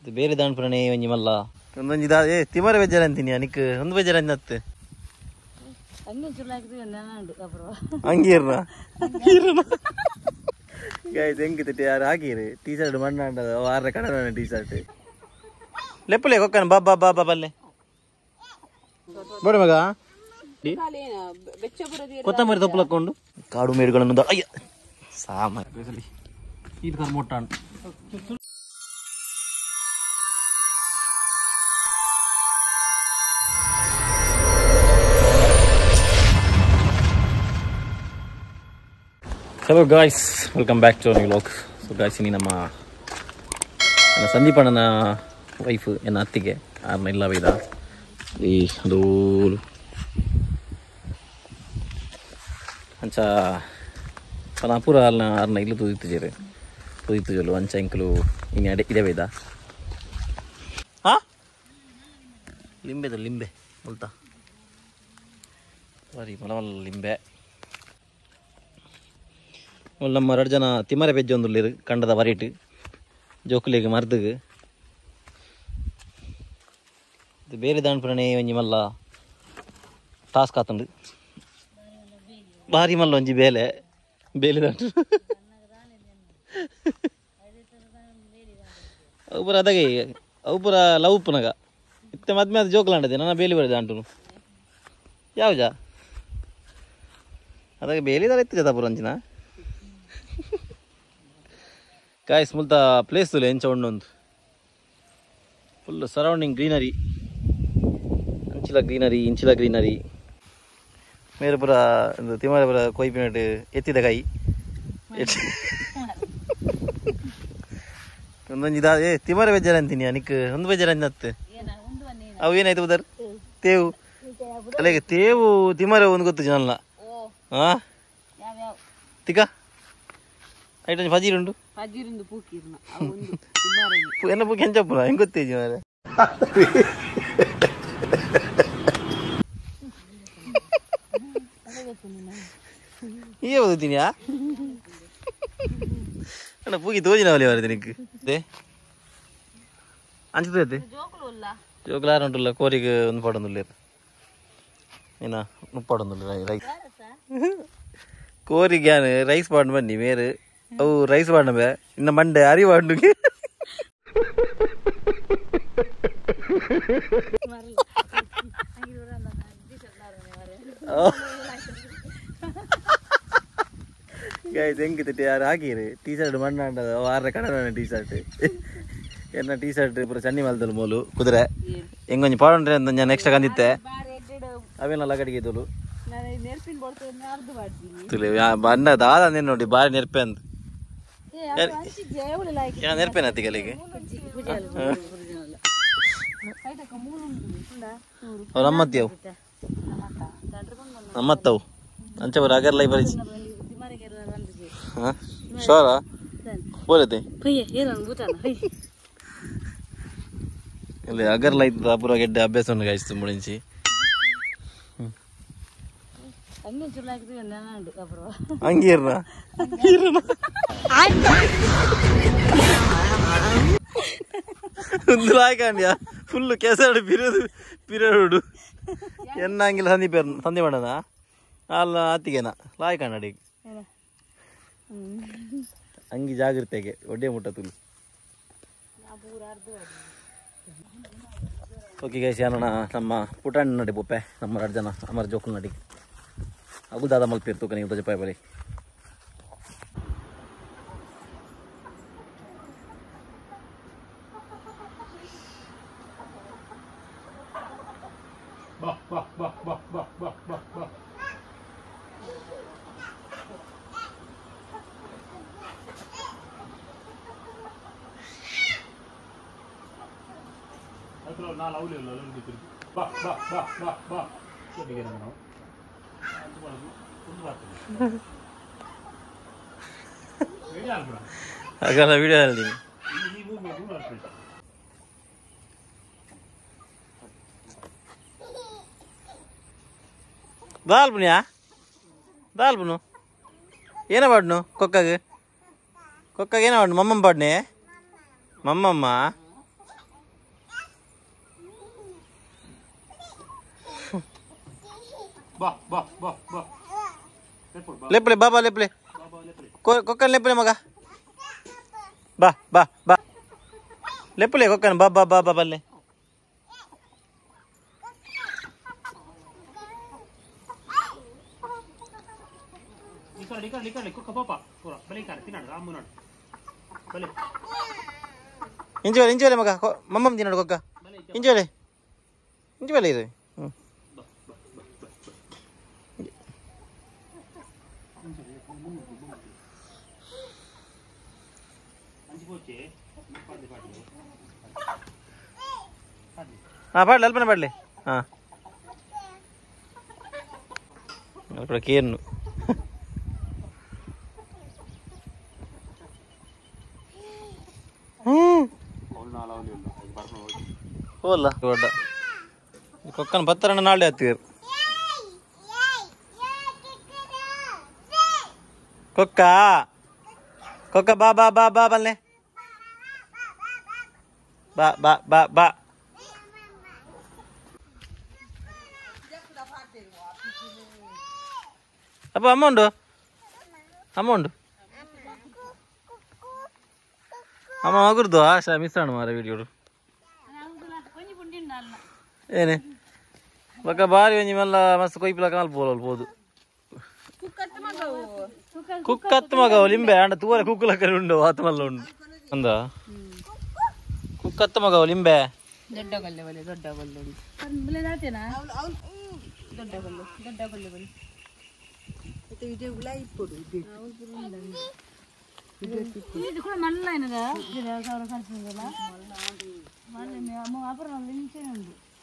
ಬೇರೆ ದಾನ್ಪುರನೇ ಒಂಜಿ ಮಲ್ಲ ಒಂದೊಂಜಿ ದಾ ಏ ತಿಮರೆ ಬೇಜಾರ ಅಂತೀನಿ ನಿಕ್ ಒಂದು ಬೇಜಾರ ಅಂದತ್ತು ಅಂಗೀರ್ನ ಗಾಯ್ಸ್ ಹೆಂಗ್ ತಿಟ್ಟಿ ಯಾರು ಹಾಕಿರಿ ಟೀ ಶರ್ಟ್ ಮಣ್ಣಾಂಡ ವಾರ ಕಡನ ಟೀ ಶರ್ಟ್ ಲೆಪ್ಪಲೆ ಕೊಕ್ಕನ ಬಾ ಬಾ ಬಾ ಬಾ ಬಲ್ಲೆ ಬೇಡ ಮಗ ಕೊತ್ತಂಬರಿ ತಪ್ಪು ಕಾಡು ಮೇಡುಗಳನ್ನು ಅಯ್ಯ ಸಾಮಾನ್ಯ ಇದು ಕರ್ಮೊಟ್ಟಾಣ. Hello guys, welcome back to new vlog. So guys, ಇನಿ ನಮ್ಮ ಸಂದೀಪಣ್ಣನ ವೈಫ್ ಎನ್ನ ಅತ್ತಿಗೆ ಆರ್ನ ಇಲ್ಲ ಬೈದ ಈ ಅದು ಅಂಚ ಪನಾಪುರ ಅರ್ನ ಅರ್ನ ಇಲ್ಲು ತೂದಿತ್ತು ತೂದಿತ್ತು ಜೊಲ್ಲು ಅಂಚ ಇಂಕಲು ಇನ್ನು ಅಡೆ ಇದೇ ಬೈದ. ಹಾಂ ಲಿಂಬೆದು ಲಿಂಬೆ ಮುಲ್ತಾ ಬಾರಿ ಮಲಮಲ್ಲ ಲಿಂಬೆ. ನಮ್ಮ ಎರಡು ಜನ ತಿಮರೆ ಪೆಜ್ಜೆ ಒಂದುಲ್ಲೇರು ಕಂಡದ ಬರೀಟು ಜೋಕುಲಿಗೆ ಮರ್ದಗ್ ಇದು ಬೇರೆ ದಾನ್ಪುರನೇ ಒಂಜಿ ಮಲ್ಲ ಟಾಸ್ಕ್ ಆತಂಡು ಭಾರಿ ಮಲ್ಲ ಒಂಜಿ ಬೇಲೆ ಬೇಲೆ ದಾಂಟು ಅವು ಪೂರ ಅದಗೆ ಅವು ಪೂರ ಲವ್ ಪುನಗ ಇತ್ತೆ ಮದ್ಮೆ ಅದು ಜೋಕುಲಾಂಡದೆ ನನ್ನ ಬೇಲಿ ಬರೋದು ದಾಂಟುನು ಯಾವ್ಜಾ ಅದಾಗ ಬೇಲಿ ದಾರ ಇತ್ತು ಜತ ಪೂರ ಒಂಜಿನ ಗಾಯ್ಸ್ ಮುಲ್ತ ಪ್ಲೇಸ್ ತುಲೆ ಎಂಚ ಉಂಡೊಂದು ಫುಲ್ ಸರೌಂಡಿಂಗ್ ಗ್ರೀನರಿ ಅಂಚಿಲ ಗ್ರೀನರಿ ಇಂಚಿಲ ಗ್ರೀನರಿ ಮೇರೆ ಪೂರ ತಿಮರೆ ಪೂರ ಕೊಯ್ಪಿನಟ್ ಎತ್ತಿದ ಕೈ ಒಂದೊಂಜಿ ದಾ ಏ ತಿಮರೆ ಬೇಜಾರ ಅಂತೀನಿ ನಿಕ್ ಒಂದು ಬೇಜಾರ ಅಂದತ್ತು ಅವು ಏನಾಯ್ತು ಉದರ್ ತೇವು ಅಲ್ಲಿಗೆ ತೇವು ತಿಮರೆ ಒಂದು ಗೊತ್ತು ಜನಲ್ಲ. ಹಾಂ ತಿಕ್ಕ ಐಟಮ್ ಫಜೀರ್ ಉಂಟು ಎನ್ನ ಪೂಕಿ ಎಂಚಪ್ಪುನ ಹೆಂಗೆ ಗೊತ್ತೇಜಿ ಮಾರೆ ಈ ಓದುತ್ತೀನಿಯಾ ಅಣ್ಣ ಪೂಕಿ ತೋಜಿನ ಅವಲಿ ಮಾರೆ ನಿಕ್ ಅಂಚುತ್ತೆ ಜೋಕುಲಾರ ಉಂಟುಲ್ಲ ಕೋರಿಗೆ ಒಂದು ಪಾಡೊಂದುಲ್ಲ ಏನ ಮುಪ್ಪಾಡೊಂದುಲ್ಲ ರೈಸ್ ಕೋರಿಗೆ ಯಾನ್ ರೈಸ್ ಪಾಡ್ ಬನ್ನಿ ಮೇರು ಅವು ರೈಸ್ ಬಾಂಡಬೆ ಇನ್ನ ಮಂಡೆ ಅರಿ ಬಾಂಡುಗೆ ಗಾಯ್ಸ್ ಹೆಂಗ್ ತಿಟ್ಟಿ ಯಾರು ಹಾಕಿರಿ ಟೀ ಶರ್ಟ್ ಮಣ್ಣಾಂಡ ವಾರ ಕಡನ ಟೀ ಶರ್ಟ್ ಎನ್ನ ಟೀ ಶರ್ಟ್ ಪೂರ ಚನ್ನಿ ಮಲ್ದಲು ಮೋಲು ಕುದುರೆ ಹೆಂಗೊಂಜಿ ಪಾಡೊಂಡ್ರೆ ಅಂತ ನಾನು ನೆಕ್ಸ್ಟ್ ಕಂದಿತ್ತೆ ಅವೇನಲ್ಲ ಲಗಡಿಗೆ ತೋಲು ಬಣ್ಣ ದಾದ ನೋಡಿ ಬಾರಿ ನೆರ್ಪೆ ಅಂತ ನೆರ್ಪೇನ ಅತ್ತಿಗಲಿಗೆ ಅವ್ರು ನಮ್ಮತ್ತಿ ಅವು ನಮ್ಮತ್ತವು ಅಂಚೆ ಬರ ಅಗರ್ಲ ಬರೀ ಶೋರ ಬೋಲತೆ ಇಲ್ಲಿ ಅಗರ್ಲ ಇದ್ದ ಪೂರ ಗೆಡ್ಡೆ ಅಭ್ಯಾಸ ಉಂಟು ಗಾಯ್ಸ್ ಮುಡಿಂಚಿ ಅಂಗೀರ್ನ ಒಂದು ಲಾಯ್ಕಂಡ್ಯ ಫುಲ್ ಕೆಸರು ಪಿರದು ಪಿರಡು ಎನ್ನಾಂಗಿಲ್ಲ ಸಂದೀಪ ಸಂಧಿ ಮಾಡೋಣ ಅಲ್ಲ ಅತ್ತಿಗೆನ ಲಾಯ್ಕಂಡ ಅಡಿಗೆ ಅಂಗಿ ಜಾಗೃತೆಗೆ ಒಡ್ಡೆ ಮುಟ್ಟ ತುಲು. ಓಕೆ ಗೈಸ್, ಯಾನಣ್ಣ ನಮ್ಮ ಪುಟಾಣಿ ನಡಿ ಪೊಪ್ಪೆ ನಮ್ಮ ಎರಡು ಜನ ಅಮರ ಜೋಕುಲ್ ನಡಿ ಅಗು ದಾದ ಮಲ್ಪಿರ್ತು ಕನಿ ಉದಜಪಾಯ ಬಳಿ. ಬಾ ಬಾ ಬಾ ಬಾ ಬಾ ಬಾ ಬಾ ಬಾ ಅತ್ರ ನಾನು ಅವಲಿಲ್ಲ ಅಲ್ಲೊಂದು ಬಾ ಬಾ ಬಾ ಬಾ ಬಾ ನಾವು ಹಾಗಲ್ಲ ವಿಡಿಯೋ ಹೇಳ್ತೀನಿ. ದಾಲ್ಪುನ್ಯಾ ದಾಲ್ಪುನು ಏನ ಪಾಡ್ನು ಕೊಕ್ಕಾಗ ಕೊಕ್ಕಾಗ ಏನ ಪಾಡ್ನು ಮಮ್ಮಮ್ಮ ಪಾಡ್ನೆ ಮಮ್ಮಮ್ಮ ಬಾ ಬಾ ಬಾ ಬಾ ಲೆಪ್ಪಲೆ ಬಾಬಾ ಲೆಪ್ಪಲೆ ಕೊಕ್ಕನ್ ಲೆಪ್ಪಲೆ ಮಗ ಬಾ ಬಾ ಬಾ ಲೆಪ್ಪಲೆ ಕೊಕ್ಕನ್ ಬಾ ಬಾ ಬಾ ಬಾ ಬಲ್ಲೆ ಈ ಕಡೆ ಕೊಕ್ಕ ಪಾಪ ಪೂರ ಬಲೆ ಈ ಕಡೆ ತಿನ್ನಡು ಅಮ್ಮ ನೋಡು ಬಲೆ ಇಂಚು ಬಲೆ ಮಗ ಮಮ್ಮಮ್ಮ ತಿನ್ನಡು ಕೊಕ್ಕ ಇಂಚು ಬಲೆ ಇಂಚು ಬಲೆ ಇದು ಹಾಂ ಪಾಡ್ಲಿ ಅಲ್ಪನೆ ಪಾಡ್ಲಿ ಹಾಂ ಅಲ್ಪ ಕೇರ್ನು ಹೋಲ್ಲ ದೊಡ್ಡ ಕೊಕ್ಕನ ಪತ್ತರಣ್ಣ ನಾಳೆ ಹತ್ತಿರು ಕೊಕ್ಕ ಕೊಕ್ಕ ಬಾ ಬಾ ಬಾ ಬಾ ಬಲ್ಲೆ ಬಾ ಬಾ ಬಾ ಬಾ ಅಪ್ಪ ಅಮ್ಮ ಉಂಡು ಅಮ್ಮ ಉಂಡು ಅಮ್ಮ ಮಗುರ್ದು ಆಶಾ ಮಿಸ್ ಆಣು ಮಾರ ವಿಡಿಯೋ ಏನೇ ಬಕ್ಕ ಬಾರಿ ಒಂಜಿ ಮಲ್ಲ ಮಸ್ತ್ ಕೊಯ್ಪುಲಕ ಮಲ್ಪೋಲು ಪೋದು ಕುಕ್ಕತ್ತು ಮಗ ಲಿಂಬೆ ಅಂಡ ತೂವರೆ ಕುಕ್ಕುಲಕ್ಕ ಉಂಡು ಆತ ಮಲ್ಲ ಉಂಡು ಅಂದ ಕುಕ್ಕತ್ತು ಮಗ ಲಿಂಬೆ ದೊಡ್ಡ ಗಲ್ಲೆ ಬಲೆ ದೊಡ್ಡ ಗಲ್ಲೆ ದೊಡ್ಡ ಗಲ್ಲೆ ದೊಡ್ಡ ಗಲ್ಲೆ ಬಲೆ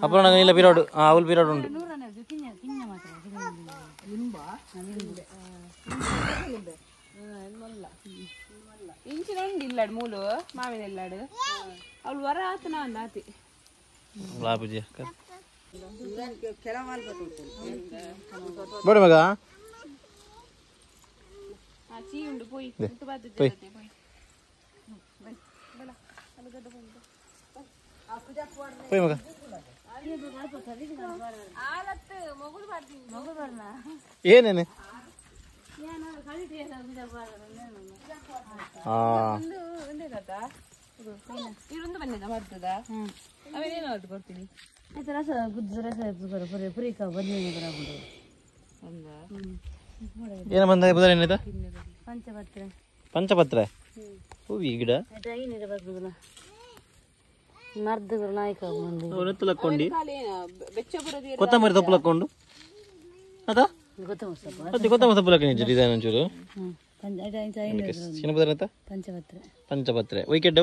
ಅಪರ್ಣ ಇಲ್ಲ ಪಿರಾಡು ಅವಳು ಪಿರಾಡು ಉಂಟು ಇಂಚಿನ ಉಂಡು ಇಲ್ಲಾಡು ಮೂಲು ಮಾವಿನ ಇಲ್ಲಾಡು ಅವಳು ವರ ಆತನ ಅಂದ ಆತಿ ಬೋಡಿ ಮಗ ಚೀ ಉಂಡು ಪೋಯಿ ಪೋಯಿ ಪೋಯಿ ಮಗ ಏನೇನೆ ಏನ ಬಂದ ಏನಾಯ್ತಾ ಪಂಚಪತ್ರೆ ಪಂಚಪತ್ರೆ ಹೂವಿ ಗಿಡ ಕೊತ್ತಂಬರಿ ಸೊಪ್ಪು ಹಾಕೊಂಡು ಅದ ಮತ್ತೆ ಕೊತ್ತಂಬರಿ ಸೊಪ್ಪು ಹಾಕೊಂಡು ಡಿಸೈನ್ ಒಂಚೂರು ಪಂಚಪತ್ರೆ ಪಂಚಪತ್ರೆ ವೈಕೆಟ್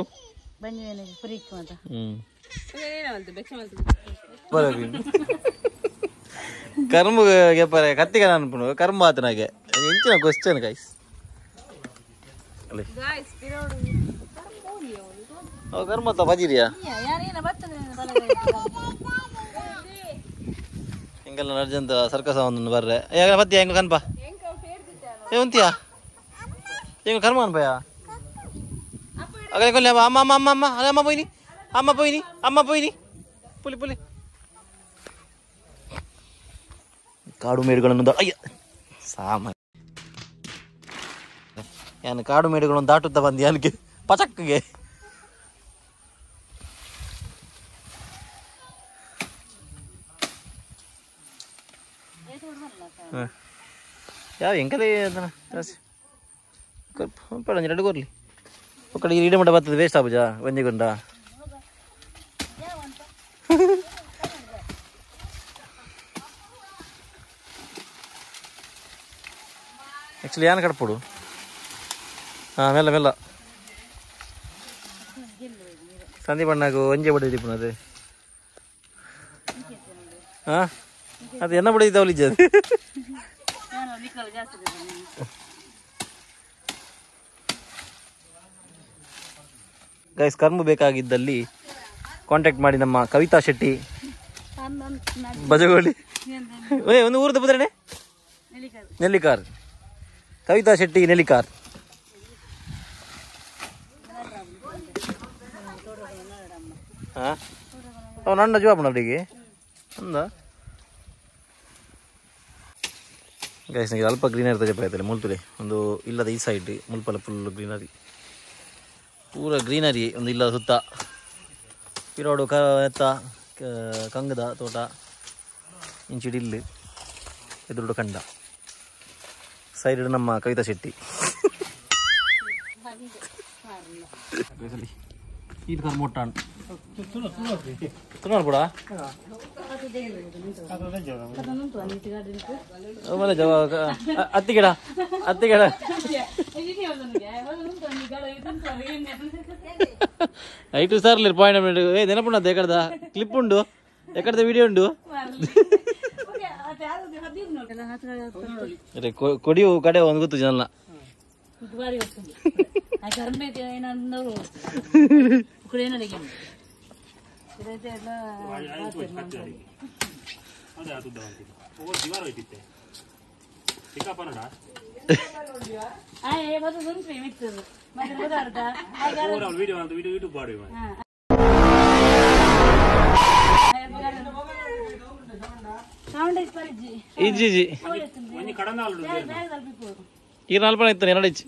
ಕರ್ಮ ಕತ್ತಿಗ ಅನ್ಪುಂಡು ಕರ್ಮ ಆತನಾಗೆ ಎಂಚಿನ ಕ್ವಶನ್ ಗೈಸ್ ಕರ್ಮ ಬಜಿರಿಯಾ ಎಂಗೆಲ್ಲ ಅರ್ಜೆಂಟ್ ಸರ್ಕಸ್ ಒಂದು ಬರ್ರೆ ಯಾಗ ಬತ್ತಿಯಾ ಹೆಂಗ ಕನ್ಪ ಏ ಉಂತಿಯಾ ಹೆಂಗ ಕರ್ಮ ಅನ್ಪಯ್ಯ ಅಗಲೆ ಕೊಲ್ಲೆ ಅಮ್ಮ ಅಮ್ಮ ಅಮ್ಮ ಅಮ್ಮ ಅಲ್ಲ ಅಮ್ಮ ಪೋಯಿನಿ ಅಮ್ಮ ಪೋಯಿನಿ ಅಮ್ಮ ಪೋಯಿನಿ ಪುಲಿ ಪುಲಿ ಕಾಡು ಮೇಡುಗಳನ್ನು ಅಯ್ಯ ಸಾಮ ಯಾನು ಕಾಡು ಮೇಡುಗಳನ್ನು ದಾಟುತ್ತಾ ಬಂದು ಯಾನಿಗೆ ಪಚಕ್ಗೆ ಯಾವ ಎಂಕಲೆ ಒಂಜಿ ಎರಡು ಕೊರ್ಲಿ ಒಕ್ಕಡೆ ಇಡ ಮಟ್ಟ ಬರ್ತದೆ ವೇಸ್ಟ್ ಆಪುಜಾ ಒಂಜಿ ಗುಂಡ ಆ್ಯಕ್ಚುಲಿ ಯಾನ್ ಕಡ್ಪೊಡು ಹಾಂ ಮೆಲ್ಲ ಮೆಲ್ಲ ಸಂದೀಪ್ ಅಣ್ಣಗೂ ಒಂಜೆ ಬಡಿದಿಪ್ಪುನ ಅದು ಹಾಂ ಅದು ಎನ್ನ ಬಡಿದಿದ್ದಾವಲಿ ಅದು ಗೈಸ್ ಕರ್ಮ ಬೇಕಾಗಿದ್ದಲ್ಲಿ ಕಾಂಟ್ಯಾಕ್ಟ್ ಮಾಡಿ ನಮ್ಮ ಕವಿತಾ ಶೆಟ್ಟಿ ಬಜಗೋಳಿ ಏ ಒಂದು ಊರದ ಬುದ್ರಣೆ ನೆಲ್ಲಿಕಾರ್ ಕವಿತಾ ಶೆಟ್ಟಿ ನೆಲ್ಲಿಕಾರ್ ಹಾಂ ಅವ್ ನನ್ನ ಜವಾಬ್ ಅವರಿಗೆ ಅಂದ. ಗೈಸ್ ನಿಮಗೆ ಅಲ್ಪ ಗ್ರೀನರಿ ತಜಪಾಯ್ತಲ್ಲ ಮುಲ್ತುಲೆ ಒಂದು ಇಲ್ಲದ ಈ ಸೈಡ್ ಮುಲ್ಪಲ ಫುಲ್ ಗ್ರೀನರಿ ಪೂರ ಗ್ರೀನರಿ ಒಂದು ಇಲ್ಲದ ಸುತ್ತ ಪಿರೋಡು ಕ ಎತ್ತ ಕಂಗದ ತೋಟ ಇಂಚಿಡಿ ಇಲ್ಲಿ ಎದುರುಡು ಕಂಡ ಸೈಡ್ ನಮ್ಮ ಕವಿತಾ ಶೆಟ್ಟಿ ಇದು ಕರ್ಮೊಟ್ಟಾಣ್ ತುನಾರ್ ಪುಡ ಅತ್ತಿ ಗಿಡ ಅತ್ತಿ ಗಿಡ ಐಟು ಸರ್ ಪಾಯಿಂಟ್ ಏ ನೆನಪುಂಡ ಎಕಡ್ದ ಕ್ಲಿಪ್ ಉಂಡು ಎಕಡ್ದ ವಿಡಿಯೋ ಉಂಡು ಕೊಡಿಯು ಕಡೆ ಒಂದು ಗೊತ್ತು ಜನ ಇಜ್ಜಿ ಇಜ್ಜಿ ಈ ನಾಲ್ಪಣ ಇತ್ತು ಎರಡು ಇಜ್ಜಿ